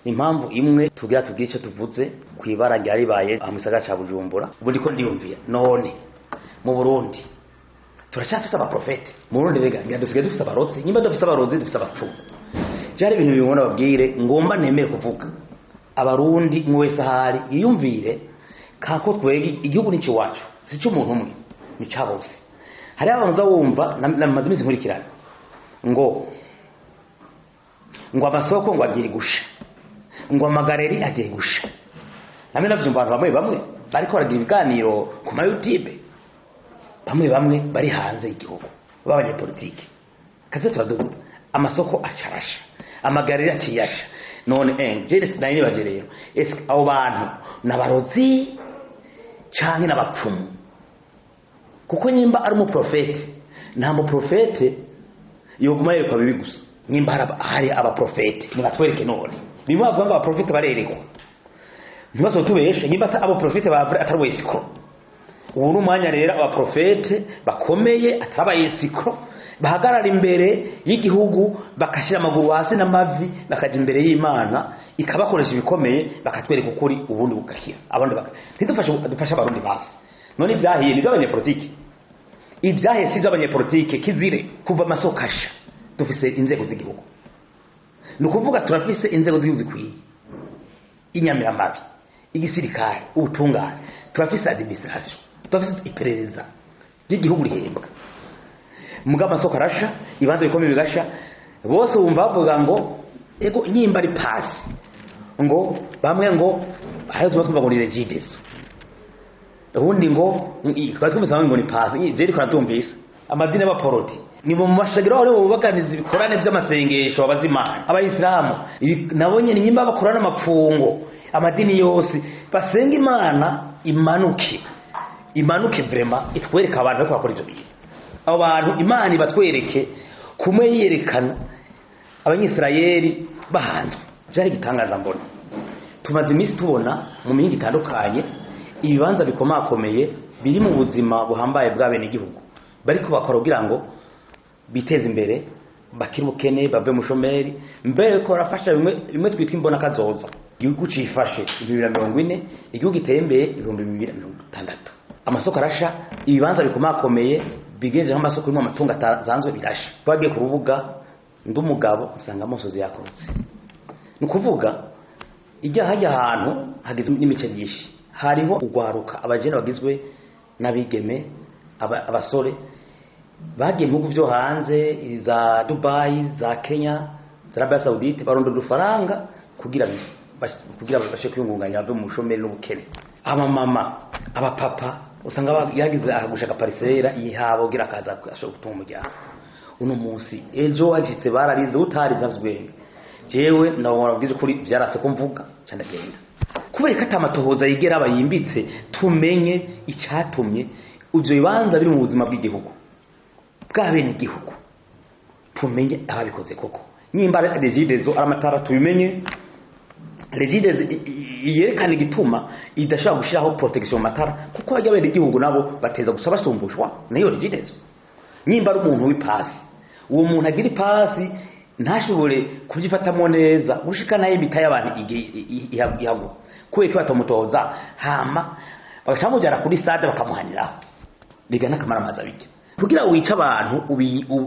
Impamvu imwe tugira tubwire icyo tuvuze ku ibara ryaribaye mu gisagara ca Bujumbura. Ubu ndiko ndiyumvira none mu Burundi turacyafise abaprofete? Mu Burundi rega ngira dusigaye dufise abarozi. Nyimba dufise abarozi, dufise abapfumu. Byari ibintu bibona babwire ngomba nemere kuvuga. Abarundi, umwe wese ahari yiyumvire kako twege igihugu ni iwacu, si cy'umuntu umwe, ni cya bose. Hariho abantu uza wumva namaze iminsi nkurikirana ngo amasoko ngo agiye gusha, ngo amagareri agiye gusha. Namwe navyumva abantu bamwe bamwe bariko baragira ibiganiro ku ma YouTube, bamwe bamwe bari hanze y'igihugu b'abanyepolitike kaze turaduga amasoko acarasha, amagareri aciyasha. None je sinari nibaje rero, ese abo bantu n'abarozi canke n'abapfumu? Kuko nyimba ari umuprofete, nta muprofete yoguma yerekwa bibi gusa. Nyimba hari abaprofete, nibatwereke. None bimwe bavuga ngo abaprofete barerekwa, ntibazotubeshe. Nyimba abaprofete bavure atari wesikro, ubu ni umwanya rero abaprofete bakomeye atari abayesikro bahagarara imbere y'igihugu, bakashyira amaguru hasi n'amavi, bakajya imbere y'Imana ikabakoresha ibikomeye, bakatwereka ukuri, ubundi bugakira abandi ntidufashe, dufashe Abarundi basi. None ibyahiye ni iby'abanyepolitike? Ibyahiye si iby'abanyepolitike. Kizire kuva amasoko asha, dufise inzego z'igihugu. Ni ukuvuga turafise inzego z'igihugu zikwiye: inyamiramabi, igisirikare, ubutungane, turafise administration, turafise iperereza ry'igihugu rihembwa. Muga amasoko arasha, ibibanza bikomeye bigasha, bose wumva bavuga ngo ego nyimba ari pasi, ngo bamwe ngo hariho tuba twumva ngo ni Regideso, ubundi ngo twari twumvise bamwe ngo ni pasi. Je ariko natumvise amadini y'abaporoti ni mu mashagiro aho bubaganiza ibikorane by'amasengesho abazimana, abayisilamu nabo nyene nyimba bakorana amapfungo. Amadini yose basenga Imana imanuke, imanuke vraiment itwereke abantu bariko bakora ivyo bintu. Abo bantu Imana ibatwereke kumwe yerekana Abanyisirayeli bahanzwe. Byari igitangaza mbona tumaze iminsi tubona mu mihingo itandukanye ibibanza bikomakomeye biri mu buzima buhambaye bwa bene igihugu bariko bakora kugira ngo biteze imbere, bakire ubukene, bave mu shomeri, mbere ko barafasha bimwe bimwe twitwa imbona kazoza. Igihugu cifashe 2040, igihugu giteye imbere 2060. Amasoko arasha, ibibanza bikomakomeye bigejeho amasoko irimo amatungo atasanzwe birasha. Twagiye ku rubuga, ndi umugabo usanga amosozi yakorotse. Ni ukuvuga ijya hajya ahantu hagizwe n'imice myinshi, hariho ugwaruka, abajene bagizwe n'abigeme, abasore bagiye mu bihugu byo hanze, za Dubai, za Kenya, za Arabia Saudite, barondera udufaranga kugira babashe kwiyungunganya, bave mu bushomeri n'ubukene. Abamama, abapapa usanga yagize akagushaka parisera yihabo kugira akaza ashobora gutunga umuryango uno munsi. Ejo wacitse bararize, utarize afite ubwenge. Jewe ndabona babwize ukuri, byarase ko mvuga ca ndagenda kubera ko atamatohoza yigera aba yimbitse tumenye icyatumye ivyo bibanza biri mu buzima bw'igihugu, bwa bene igihugu, tumenye ababikoze koko. Nimba ari Regideso, ari amatara, tubimenye. Regideso yerekana igituma idashobora gushyiraho protection mu matara, kuko bajya bene igihugu nabo bateza gusa basumbushwa nayo Regideso. Nimba ari umuntu w'ipasi, uwo muntu agira ipasi ntashobore kubyifatamo neza gushika nayo imita y'abantu ihagwa, kubera ko batamutoza, hama bagaca bamujyana kuri stade bakamuhaniraho. Biga n'akamaramaza bijya kugira wica abantu,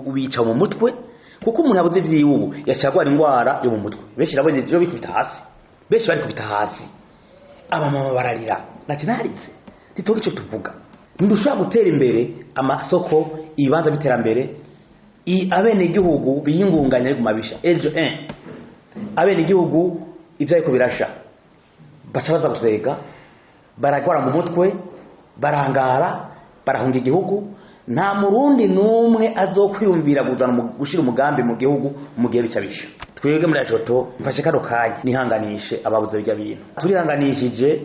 ubica mu mutwe, kuko umuntu abuze ivyiwe ubu yaciye agwara indwara yo mu mutwe. Benshi nabonye ejo bikubita hasi, benshi bari kubita hasi, abamama bararira. Nati naritse ntituge icyo tuvuga. Ntidushobora gutera imbere amasoko, ibibanza by'iterambere, abenegihugu biyingunganya ariko mabisha ejo abenegihugu ibyo ariko birasha, baca baza gusega, baragwara mu mutwe, barangara, barahunga igihugu. Nta Murundi n'umwe azokwiyumvira kuzana gushira umugambi mu gihugu mu gihe bica bisha. Twebwe muri ajoto mfashe kano kanya nihanganishe ababuze bijya bintu. Turihanganishije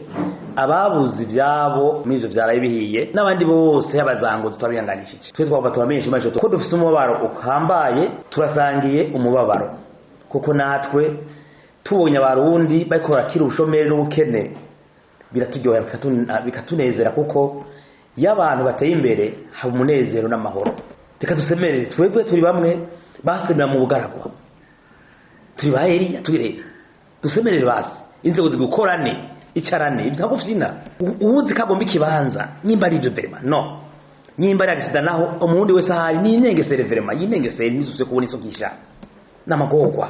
ababuze ibyabo muri ivyo vyaraye bihiye n'abandi bose y'abazanguzi, turabihanganishije. Twe twaba tubamenyesha muri ajoto ko dufise umubabaro uhambaye, turasangiye umubabaro, kuko natwe tubonye Abarundi bariko barakira ubushomeri n'ubukene biraturyohera, bikatunezera, kuko iyo abantu bateye imbere haba umunezero n'amahoro. Reka dusemerere. Twebwe turi bamwe basemera mu bugaragwa, turi ba Eliya, turi Dusemerere basi inzego zigukorane, icarane ibyo gufyina. Uwuzi kagomba ikibanza nimba ari ibyo vraiment, no nimba ari accident naho umurundi wese ahari ni inengesere vraiment, yinengesere nizuse kubona isokisha namagorwa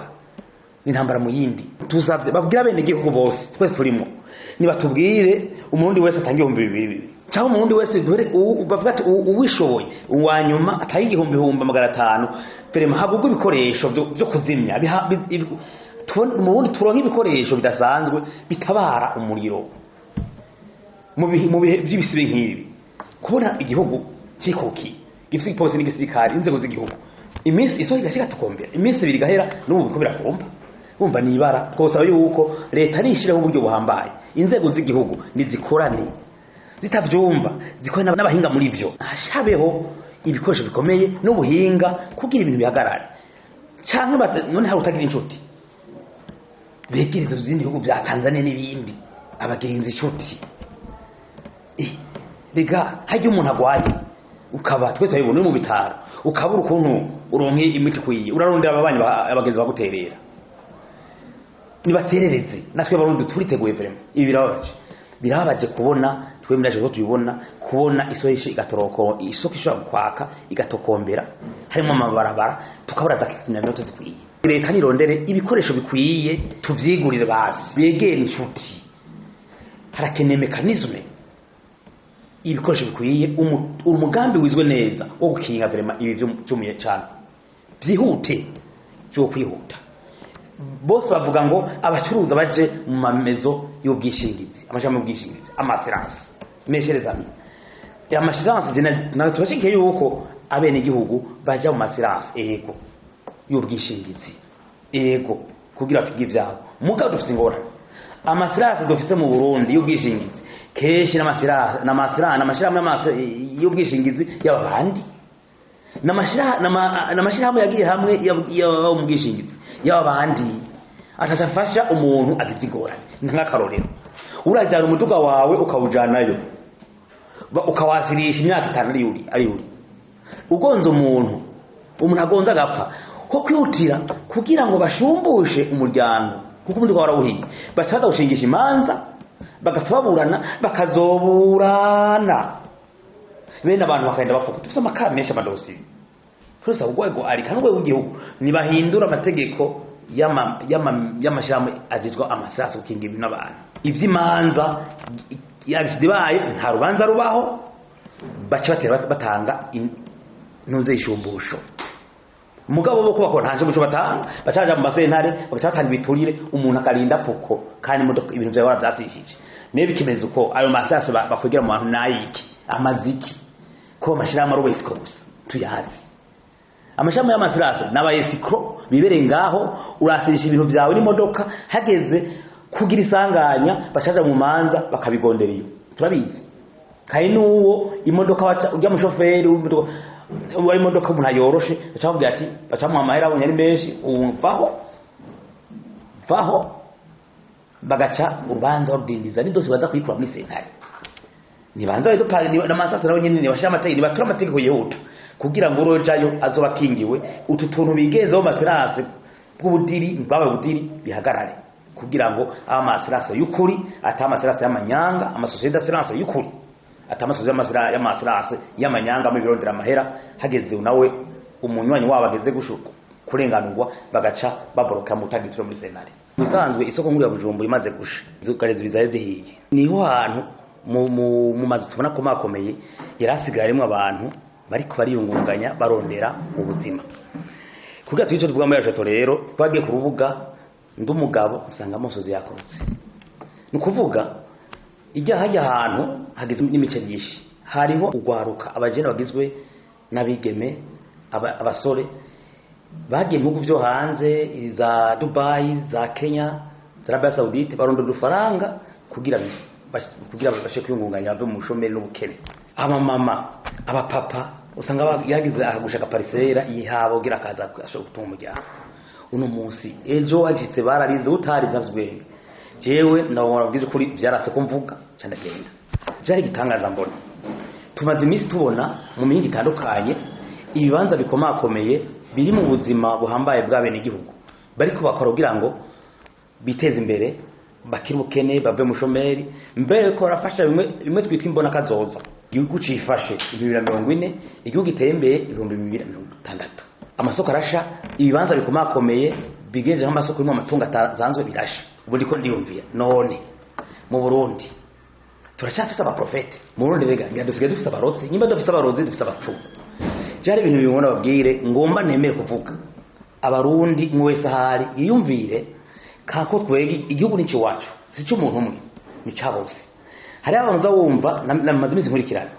n'intambara mu yindi. Tuzavye babwira bene gihugu bose twese turimo, nibatubwire umurundi wese atange 2000 cyangwa umurundi wese duhere bavuga ati uwishoboye uwa nyuma ataye 1500 vraiment, hagurwe ibikoresho byo kuzimya. Umurundi turonke ibikoresho bidasanzwe bitabara umuriro mu bihe by'ibisibe nk'ibi. Kubona igihugu cikuki gifite igipolisi n'igisirikare, inzego z'igihugu, iminsi isoko igashika tukombera, iminsi ibiri igahera n'ubu biko birafumba, bumva nibara. Twosaba yuko leta nishiraho uburyo buhambaye, inzego z'igihugu nizikorane, zitavyumva zikorane n'abahinga muri vyo, hashabeho ibikoresho bikomeye n'ubuhinga kugira ibintu bihagarare. Canke none hari utagira inshuti, begere izindi bihugu bya Tanzania n'ibindi, abagenzi inshuti. Rega hajya umuntu agwaye ukaba twese abibona uri mu bitaro, ukabura ukuntu uronke imiti ikwiye, urarondera ababanyi abagenzi baguterera. Nibaterereze natwe abarundi turiteguye vraiment. Ibi birababaje, birababaje kubona twe muri aje tubibona, kubona isoko igatoroko, isoko ishobora kwaka igatokombera harimo amabarabara, tukabura za kizimyamyoto zikwiye. Leta nirondere ibikoresho bikwiye tuvyigurire basi, begere inshuti, harakeneye mekanisme, ibikoresho bikwiye, umugambi wizwe neza wo gukinga vraiment ibi vyumuye cyane byihute, byo kwihuta. Bose bavuga ngo abacuruza baje mu mamezo y'ubwishingizi, amashami y'ubwishingizi, amasirance mesherezami amasirance. Na turashikiye yuko abene igihugu baja mu masirance ego y'ubwishingizi ego kugira tugire ivyabo. Mugabo dufise ingorane, amasirance dufise mu Burundi y'ubwishingizi kenshi n'amasirance n'amashirahamwe y'ubwishingizi y'abandi n'amashirahamwe yagiye hamwe y'abo mu bwishingizi y'abandi atashafasha umuntu agize ingorane. Nk'akarorero, urajyana umuduga wawe ukawujanayo ukawasirisha imyaka 5 ari yuri ugonze umuntu agonze agapfa, ko kwihutira kugira ngo bashumbushe umuryango kuko umuduga warawuhiye, bacaza gushingisha imanza bagapfa baburana bakazoburana, bene abantu bakagenda bapfa. Dufise amakara menshi amadosiye twese, urwego ari kandi urwego rw'igihugu nibahindura amategeko y'amashirahamwe agizwe amasirasi gukinga ibintu n'abantu. Ivy'imanza yagize nta rubanza rubaho, baca batera batanga ntuze ishumbusho. Mugabo bo kubakora nta nshumbusho batanga, bacaja mu masentare bagaca batanga ibiturire, umuntu akarinda puko kandi imodoka ibintu vyawe waravyasishije. Niba bikimeze uko ayo masirasi bakwegera mu bantu nayiki amaziki ko amashirahamwe ari ubuesiko gusa tuyazi. Amashami y'amasirasi n'abayesikro bibereye ngaho, urasirisha ibintu byawe n'imodoka, hageze kugira isanganya bacaja mu manza bakabigondera iyo turabizi. Kandi n'uwo imodoka baca ujya mushoferi w'imodoka imodoka umuntu ayoroshe baca bavuga ati baca mu amahera abonye ari menshi uvaho vaho, bagaca urubanza rudindiza n'idose baza kuyikura muri sentare. Nibanza rero n'amasasa nabo nyene nibashira amategeko, nibatura amategeko yihuta kugira ngo urojayo azoba kingiwe. Utu tuntu bigenza mu masirase bw'ubudiri bawe budiri bihagarare, kugira ngo amasirase y'ukuri atamasirase y'amanyanga, amasosiyete d'assurance y'ukuri atamasosiyete y'amasirase y'amanyanga mu birondera amahera, hageze nawe umunywanyi wabo ageze gushuka kurenganurwa bagaca baboroka mutagitiro muri senare. Bisanzwe isoko nkuru ya Bujumbura imaze gusha zukarezi bizaye zihiye, niho hantu mu mazu tubona ko makomeye yarasigaye arimo abantu bariko bariyungunganya barondera ubuzima. Kugira twice tuvuga muri yacu rero twagiye ku rubuga ndumugabo usanga amosozi yakorotse. Ni kuvuga ijya hajya ahantu hagizwe n'imice myinshi, hariho ugwaruka abajene bagizwe n'abigeme abasore bagiye mu bihugu byo hanze za Dubai, za Kenya, za Arabia Saudite barondera udufaranga kugira babashe kwiyungunganya bave mu bushomeri n'ubukene. Abamama, abapapa usanga yagize akagushaka parisera yihabo gira akaza ashobora gutunga umuryango. Uno munsi ejo wajitse bararize utarize azwenge. Jewe ndabona bwize kuri byarase ko mvuga cyandagenda. Byari gitangaza mbona. Tumaze iminsi tubona mu mihinga itandukanye ibibanza bikomakomeye biri mu buzima buhambaye bw'abene igihugu. Bariko bakora kugira ngo Biteze imbere, bakire ubukene, bave mu shomeri, mbere ko barafasha bimwe twitwa imbona kazoza. Igihugu cifashe 2040, igihugu giteye imbere 2060. Amasoko arasha, ibibanza bikomakomeye bigejeje nk'amasoko irimo amatungo atasanzwe birasha. Ubu ndiko ndiyumvira none mu Burundi turacyafise abaprofete mu Burundi? Rega ngira dusigaye dufise abarozi. Nyimba dufise abarozi, dufise abapfumu. Byari ibintu bibona babwire ngomba ntemere kuvuga. Abarundi, umwe wese ahari yiyumvire kako twege igihugu ni iwacu, si cy'umuntu umwe, ni cya bose. Hari abantu uza wumva namaze iminsi nkurikirana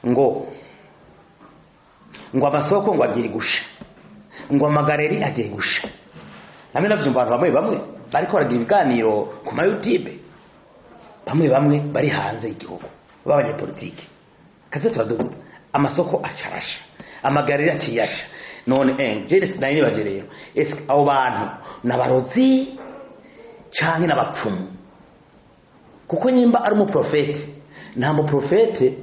ngo amasoko ngo agiye gusha, ngo amagareri agiye gusha. Namwe navyumva abantu bamwe bamwe bariko baragira ibiganiro ku ma YouTube, bamwe bamwe bari hanze y'igihugu b'abanyepolitike kaze turaduga amasoko acarasha, amagareri aciyasha. None je sinari nibaje rero, ese abo bantu nabarozi canke n'abapfumu? Kuko nyimba ari umuprofete, nta muprofete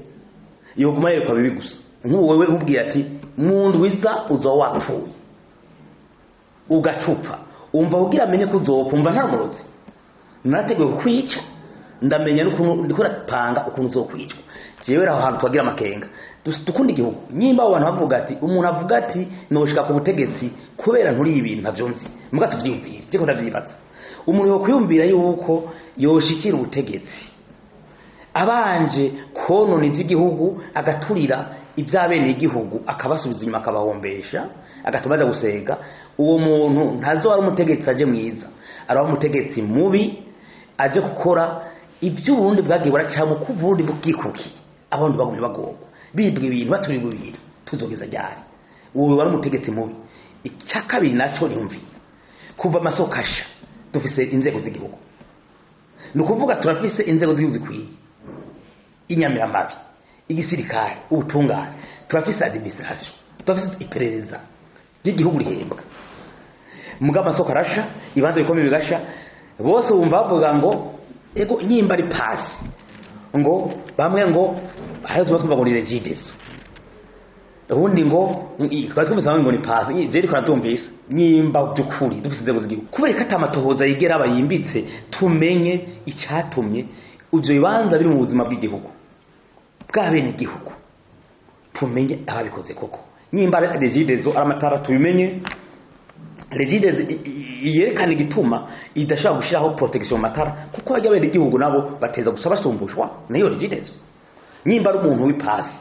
yoguma yerekwa bibi gusa. Nk'ubu wewe nkubwiye ati mu ndwiza uzoba wapfuye, ugacupfa, umva kugira amenye ko uzopfa, umva nta murozi narateguye kukwica, ndamenya n'ukuntu ndiko ndapanga ukuntu uzokwicwa. Jewe aho hantu twagira amakenga. Dukunda igihugu. Nyimba abo bantu bavuga ati, umuntu avuga ati noshika ku butegetsi kubera nturi ibintu ntavyo nzi, muga tuvyiyumvire, je ko ndavyibaza, umuntu yo kwiyumvira yuko yoshikira ubutegetsi abanje konona iby'igihugu, agaturira iby'abene igihugu, akabasubiza inyuma, akabahombesha, agatuma aja gusenga, uwo muntu ntazo ari umutegetsi aje mwiza, araba umutegetsi mubi aje gukora iby'uburundi bwagiye buracamo ko uburundi bwikuki, abandi bagumye bagorwa, bibwa ibintu, baturirwa ibintu. Tuzogeza ryari? Uwo wari umutegetsi mubi. Icya kabiri naco niyumviye, kuva amasoko asha, dufise inzego z'igihugu, ni ukuvuga turafise inzego z'igihugu zikwiye: inyamiramabi, igisirikare, ubutungane, turafise administration, turafise iperereza ry'igihugu rihembwa. Muga amasoko arasha, ibibanza bikomeye bigasha, bose wumva bavuga ngo ego nyimba ari pasi, ngo bamwe ngo hariho tuba twumva ngo ni Regideso, ubundi ngo twari twumvise bamwe ngo ni pasi. Je ariko natumvise nyimba by'ukuri dufise inzego z'igihugu, kubera ko atamatohoza yigera aba yimbitse tumenye icyatumye ivyo bibanza biri mu buzima bw'igihugu, bwa bene igihugu, tumenye ababikoze koko. Nyimba ari Regideso, ari amatara, tubimenye. Regideso yerekana igituma idashobora gushiraho protection mu matara, kuko bajya bene igihugu nabo bateza gusa basumbushwa nayo Regideso. Nyimba ari umuntu w'ipasi,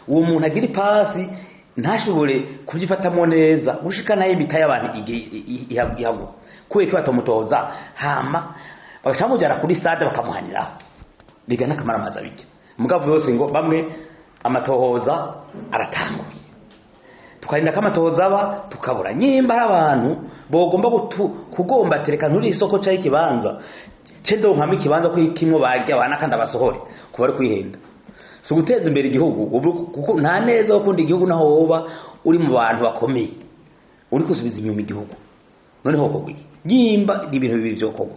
uwo muntu agira ipasi ntashobore kubyifatamo neza gushika nayo imita y'abantu ihagwa, kubera ko batamutoza, hama bagaca bamujyana kuri stade bakamuhaniraho, biga n'akamaramaza bijya. Mugabo yose ngo bamwe amatohoza aratanguye, tukarinda ko amatohoza aba tukabura. Nyimba ari abantu bogomba kugomba tereka nturi isoko cyangwa ikibanza ce ndonkamo ikibanza ko kimwe barya abana kandi abasohore, kuba ari kwihenda, si uguteza imbere igihugu. Kuko nta neza wo gukunda igihugu naho woba uri mu bantu bakomeye uri gusubiza inyuma igihugu. Noneho hokorwa iki? Nyimba ni ibintu bibiri byokorwa.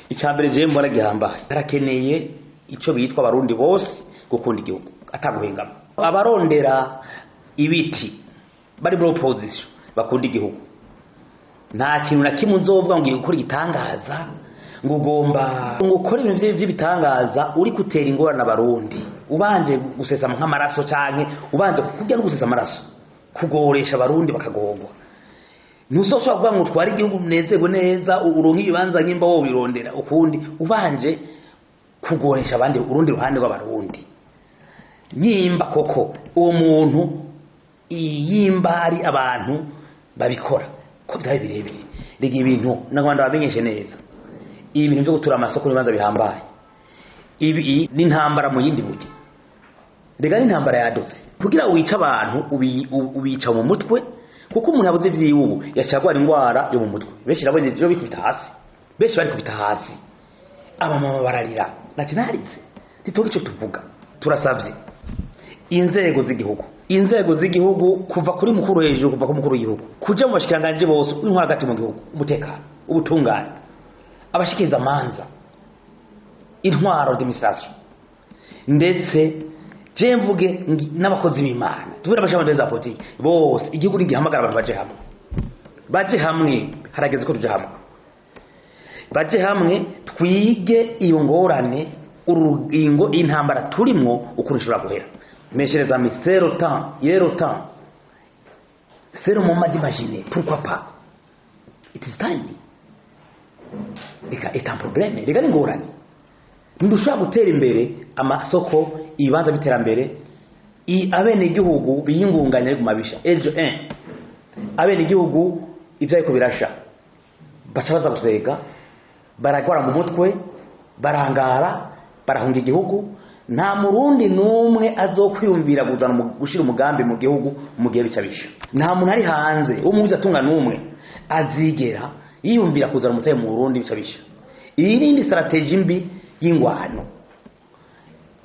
Icya mbere jewe mbona gihambaye, harakeneye icyo bitwa abarundi bose gukunda igihugu ataguhengama. Abarondera ibiti bari muri opposition bakunda igihugu. Nta kintu na kimwe uzovuga ngo ugiye gukora igitangaza, ngo ugomba ngo ukore ibintu by'ibitangaza uri gutera ingorane abarundi, ubanje gusesa nk'amaraso, canke ubanje kurya no gusesa amaraso, kugoresha abarundi bakagorwa. Ntuzoshobora kuvuga ngo utware igihugu unezerwe neza, uronke ibibanza nyimba wobirondera ukundi, ubanje kugoresha abandi, urundi ruhande rw'abarundi. Nyimba koko uwo muntu, yimba ari abantu babikora ko byari birebire, rega ibintu n'abandi bamenyeshe neza, ibi bintu byo gutura amasoko n'ibibanza bihambaye, ibi ni intambara mu yindi buryo. Rega n'intambara yadutse kugira wice abantu, ubica mu mutwe, kuko umuntu abuze ivyiwe ubu yaciye agwara indwara yo mu mutwe. Benshi nabonye ejo bikubita hasi, benshi bari kubita hasi, abamama bararira, nati naritse ntituge ico tuvuga. Turasavye inzego z'igihugu, inzego z'igihugu kuva kuri mukuru hejuru, kuva ku mukuru w'igihugu kuja mu bashikiranganji bose, intwaro hagati mu gihugu, umutekano, ubutungane, abashikiriza amanza, intwaro, administration, ndetse je mvuge n'abakozi b'Imana, tuvuge n'abashamanza za politiki bose. Igihugu nigihamagara abantu baje hamwe, baje hamwe. Harageze ko tuja hamwe. Baje hamwe twige iyo ngorane, urugingo intambara turimwo ukuntu ishobora guhera. Mes chers amis, c'est le temps, il est le temps, c'est le moment d'imaginer pourquoi pas. It is time. Reka est un problème, reka ni ngorane. Ntidushobora gutera imbere amasoko, ibibanza by'iterambere, abenegihugu biyingunganya biguma bisha. Ejo abenegihugu ibyo ariko birasha, baca baza gusega, baragwara mu mutwe, barangara, barahunga igihugu. Nta Murundi n'umwe azokwiyumvira kuzana gushira umugambi mu gihugu mu gihe bica bisha. Nta muntu ari hanze w'umuzi atunga n'umwe azigera yiyumvira kuzana umutahe mu Burundi bica bisha. Iyi ni indi strategy mbi y'ingwano.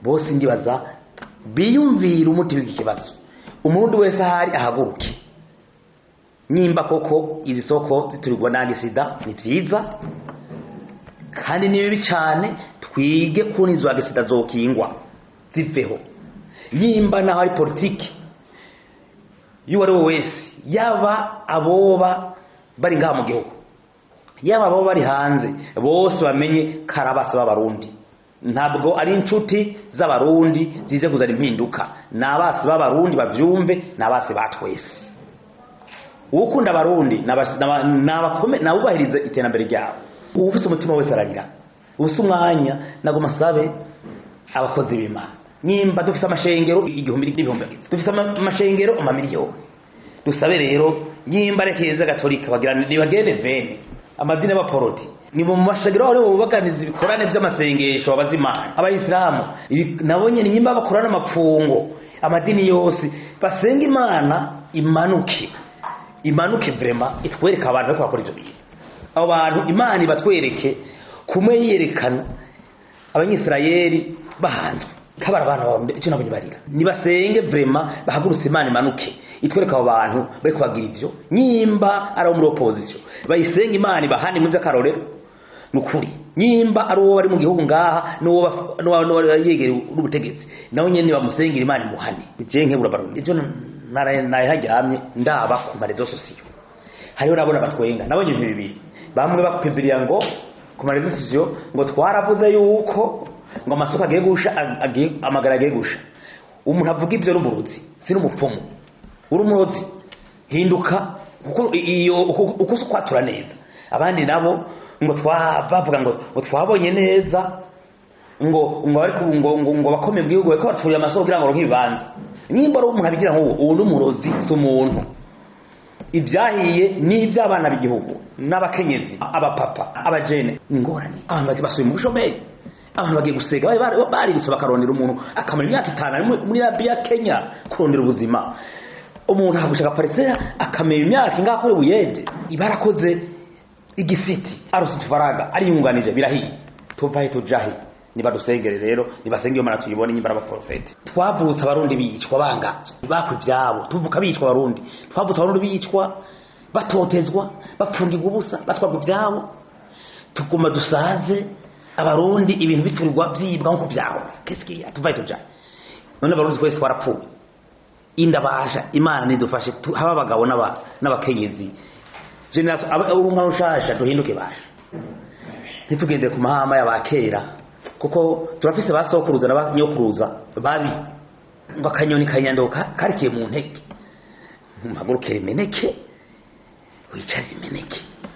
Bose ndibaza biyumvira umuti w'iki kibazo. Umurundi wese ahari ahaguruke. Nimba koko izi soko ziturirwa n'agisida ni vyiza kandi ni bibi cyane, twige kuntu izo agisida zokingwa ziveho. Yimba naho ari politiki y'uwo ari we wese, yaba aboba bari ngaha mu gihugu, yaba abo bari hanze, bose bamenye karabasa b'Abarundi. Ntabwo ari inshuti z'Abarundi zize kuzana impinduka, ni abasi b'Abarundi bavyumve, ni abasi ba twese. Ukunda Abarundi nabubahirize iterambere ryabo. Uwufise umutima wese ararira, ufise umwanya. Nagoma nsabe abakozi b'Imana, nimba dufise amashengero igihumbi n'ibihumbi, dufise amashengero amamiliyoni, dusabe rero nimba rekeza gatolika bagira nibagende vene amadini y'abaporoti ni mu mashengero aho bubaganiza ibikorane by'amasengesho babaza Imana. Abayisilamu nabo nyene nimba bakorana amapfungo, amadini yose basenga Imana imanuke, imanuke vraiment itwereka abantu bariko bakora ivyo bintu. Abo bantu Imana ibatwereke kumwe yerekana Abanyisirayeli bahanzwe kabara abantu bawe icyo nabonye barira. Nibasenge vraiment bahagurutse Imana imanuke itwereka abo bantu bariko bagira ivyo. Nimba ari abo muri opposition bayisenga Imana ibahane mu vy'akarorero nukuri. Nimba ari uwo bari mu gihugu ngaha n'uwo yegereye n'ubutegetsi, nawe nyene bamusengera Imana imuhane. Je nkebura Barundi, ejo naraharyamye ndaba ku ma réseaux sociaux, hariho nabona batwenga, nabonye ibintu bibiri. Bamwe bakwibiriya ngo ku ma réseaux sociaux ngo twaravuze yuko ngo amasoko agiye gusha, amagara agiye gusha. Umuntu avuga ivyo n'umurozi, si n'umupfumu. Uri umurozi hinduka, kuko iyo uko kwatura neza. Abandi nabo ngo bavuga ngo twabonye neza ngo bari ngo bakomeye mu gihugu bariko baturira amasoko kugira ngo baronke ibibanza. Nimba ari umuntu abigira nk'uwo, uwo ni umurozi, si umuntu. Ibyahiye ni iby'abana b'igihugu n'abakenyezi, abapapa, abajene. Ingorane, abantu bagiye basubiye mu bushomeri, abantu bagiye gusega, bari bakarondera umuntu akamara imyaka 5 ari muri Libya, Kenya kurondera ubuzima. Umuntu akagushaka parisera akamenya imyaka ingahe akora ubuyede, ibarakoze igisiti arose utufaranga ariyunganije, birahiye. Tuvahe tujahe? Nibadusengere rero, nibasenge iyo Mana tuyibone. Nyimba abaprofeti, twavutse Abarundi bicwa, bangazwa, bakwa ivyabo, tuvuka bicwa Abarundi, twavutse Abarundi bicwa, batotezwa, bapfungirwa ubusa, batwarwa ivyabo, tuguma dusaze Abarundi ibintu biturirwa, vyibwa nkuko vyabo. Qu'est-ce qu'il y a? Tuvahe tujahe? None Abarundi twese twarapfuye. Indabasha Imana nidufashe, haba abagabo n'abakenyezi, génération urunka rushasha, duhinduke basha, ntitugendere ku mahama y'abakera, kuko turafise ba sokuruza na ba nyokuruza babi. Ngo akanyoni kanyandoka karikiye mu ntege. Mpagurukire imeneke, wicare imeneke.